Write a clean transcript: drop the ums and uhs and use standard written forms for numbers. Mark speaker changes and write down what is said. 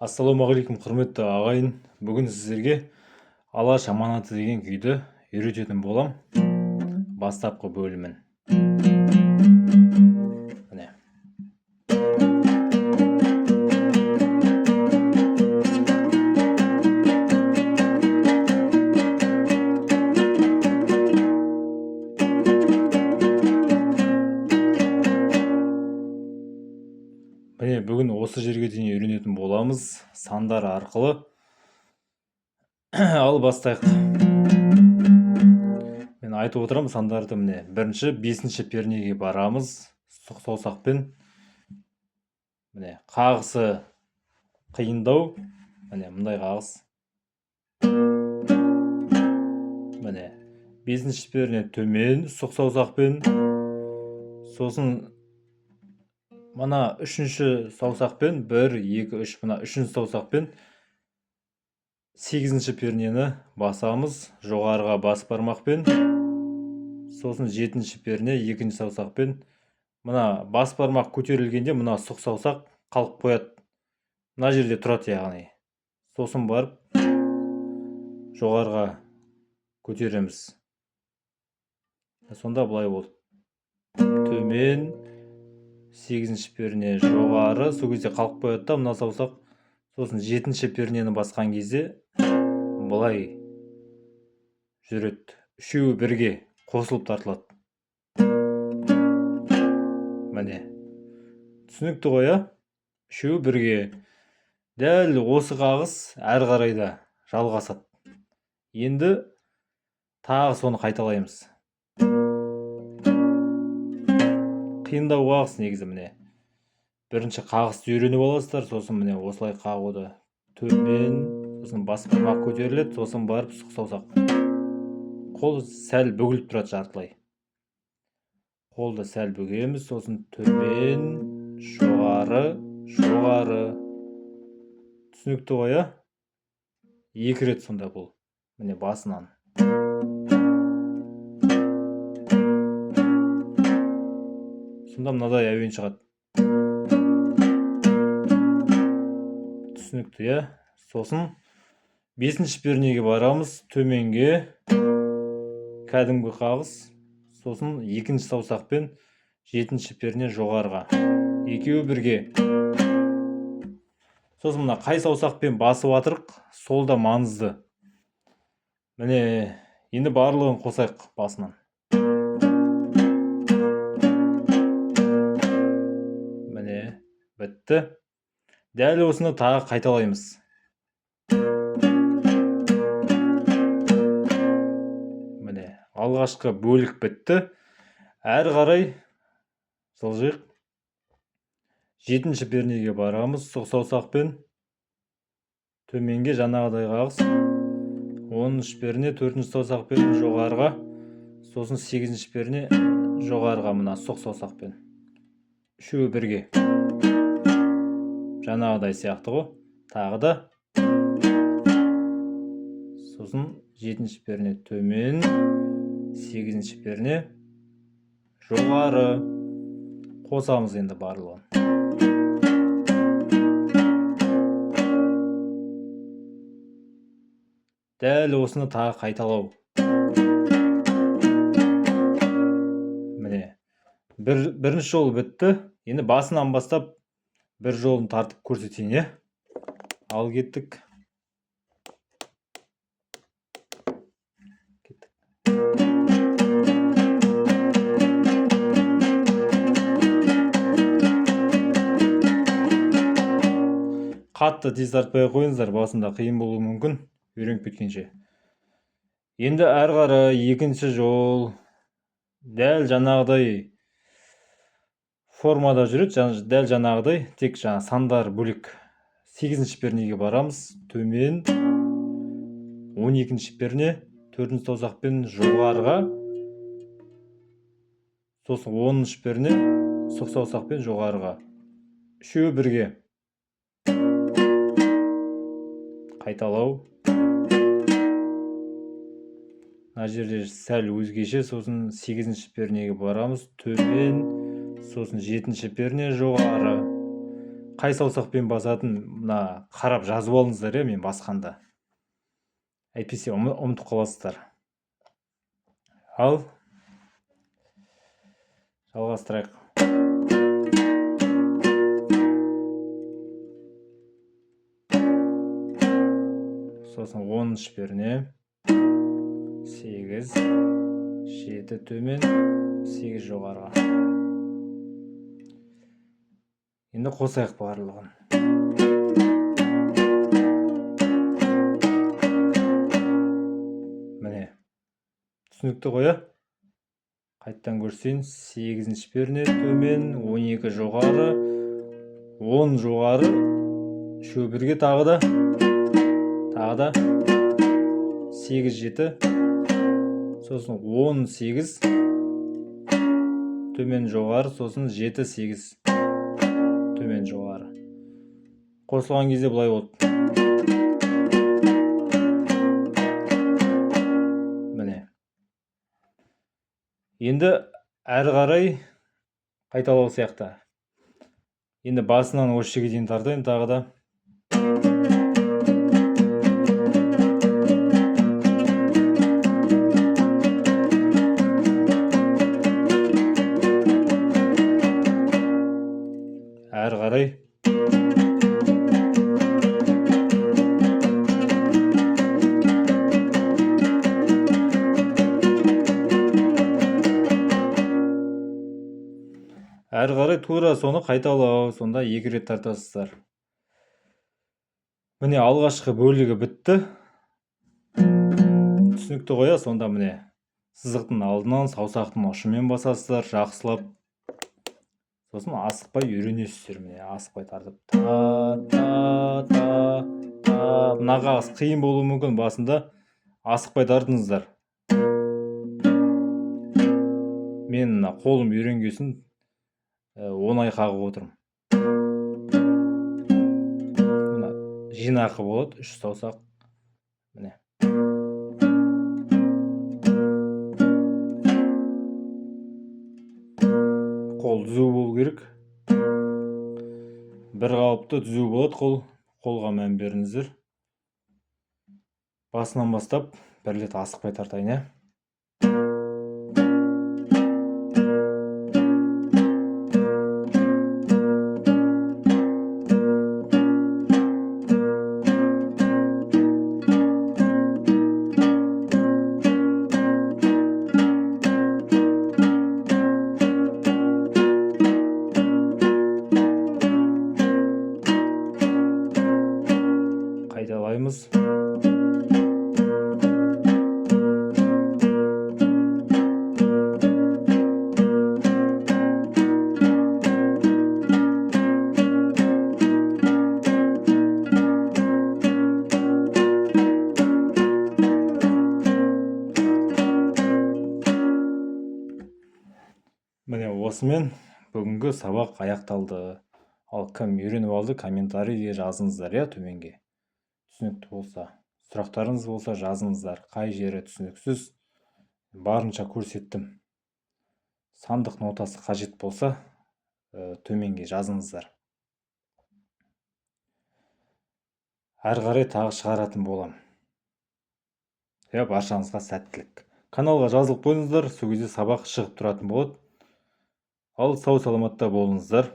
Speaker 1: Ассалаумағалейкум, құрметті ағайын. Бүгін сіздерге Алаш аманаты деген күйді үйрететін болам. Бастапқы бөлімін. Міне. Міне, бүгін осы жерге дейін үйренетін боламыз сандар арқылы. Ал бастайық. Мен айтып отырамын сандарды. Міне, бірінші бесінші пернеге барамыз сұқ саусақпен. Міне, қағысы қиындау. Міне, мындай қағыс. Міне, бесінші перне төмен сұқ саусақпен. Сосын мына үшінші саусақпен 1, 2, 3, мына үшінші саусақпен сегізінші пернені басамыз жоғарыға бас бармақпен. Сосын жетінші перне екінші саусақпен. Мына бас бармақ көтерілгенде мына сұқ саусақ қалып қояды, мына жерде тұрады яғни. Сосын барып жоғарыға көтереміз. Сонда былай болды: төмен, сегізінші перне жоғары, сол кезде қалып қояды да мына саусақ. Сосын жетінші пернені басқан кезде былай жүреді, үшеуі бірге қосылып тартылады. Міне, түсінікті ғой, иә? Үшеуі бірге. Дәл осы қағыс әрі қарай да жалғасады. Енді тағы соны қайталаймыз. Қиындау қағыс негізі. Міне, бірінші қағысты үйреніп аласыздар, сосын міне осылай қағуды: төмен, сосын бас бармақ көтеріледі, сосын барып сұқ саусақ. Қол сәл бүгіліп тұрады жартылай, қолды сәл бүгеміз, сосын төмен, жоғары, жоғары. Түсінікті ғой, иә? Екі рет сонда бұл. Міне, басынан. Сонда мынадай әуен шығады. Түсінікті, иә? Сосын бесінші пернеге барамыз, төменге, кәдімгі қағыс. Сосын екінші саусақпен жетінші перне жоғарыға, екеуі бірге. Сосын мына қай саусақпен басып жатырық, сол да маңызды. Міне, енді барлығын қосайық басынан. Міне, бітті. Дәл осыны тағы қайталаймыз. Міне, алғашқы бөлік бітті. Әрі қарай жылжиық. Жетінші пернеге барамыз сұқ саусақпен, төменге, жаңағыдай қағыс. 10-шы перне төртінші саусақпен жоғарыға, сосын сегізінші перне жоғарыға, мына сұқ саусақпен, үшеуі бірге, жаңағыдай сияқты ғой тағы да. Сосын жетінші перне төмен, сегізінші перне жоғары. Қосамыз енді барлығын. Дәл осыны тағы қайталау. Міне, бірінші жол бітті. Енді басынан бастап бір жолын тартып көрсетейін, иә? Ал кеттік. Кеттік. Қатты тез тартпай ақ қойыңыздар, басында қиын болуы мүмкін, үйреніп кеткенше. Енді әрі қарай екінші жол дәл жаңағыдай формада жүреді, дәл жаңағыдай, тек жаңа сандар бөлек. Сегізінші пернеге барамыз, төмен, 12-ші перне төртінші саусақпен жоғарыға, сосын 10-шы перне сұқ саусақпен жоғарыға, үшеуі бірге. Қайталау. Мына жерде сәл өзгеше. Сосын сегізінші пернеге барамыз, төмен, сосын жетінші перне жоғары. Қай саусақпен басатын, мына қарап жазып алыңыздар, иә, мен басқанда. Әйтпесе ұмытып қаласыздар. Ал жалғастырайық. Сосын 10-шы перне, 8, 7 төмен, 8 жоғарыға. Енді қосайық барлығын. Міне, түсінікті ғой, иә? Қайттан көрсең, 8-ші перне төмен, 12 жоғары, 10 жоғары, үшеуі бірге тағы да, тағы да 8, 7, сосын 10, 8, төмен жоғары, сосын 7, 8, төмен жоғары. Қосылған кезде былай болды. Міне. Енді әрі қарай қайталау сияқты. Енді басынан осы жерге дейін тартайын тағы да. Әрі қарай. Әрі қарай тура соны қайталау, сонда 2 рет тартасыздар. Міне, алғашқы бөлігі бітті. Түсінікті ғой, сонда міне сызықтың алдынан саусақтың ұшымен басасыздар, жақсылап. Сосын асықпай үйренесіздер, міне, асықпай тартып. Та, та, та, та. Мына қағыс қиын болуы мүмкін басында. Асықпай тартыңыздар. Мен мына қолым үйренгесін, оңай қағып отырмын. Мына жинақы болады, 3 саусақ. Міне. Қол түзу болу керек. Бір қалыпты түзу болады қол. Қолға мән беріңіздер. Басынан бастап бір рет асықпай тартайын, ә? Қайталаймыз. Міне, осымен бүгінгі сабақ аяқталды. Ал кім үйреніп алды, комментарийге жазыңыздар, иә, төменге. Түсінікті болса, сұрақтарыңыз болса жазыңыздар. Қай жері түсініксіз, барынша көрсеттім. Сандық нотасы қажет болса, төменге жазыңыздар. Әрі қарай тағы шығаратын боламын. Иә, баршаңызға сәттілік. Каналға жазылып қойыңыздар, сол кезде сабақ шығып тұратын болады. Ал сау саламатта болыңыздар.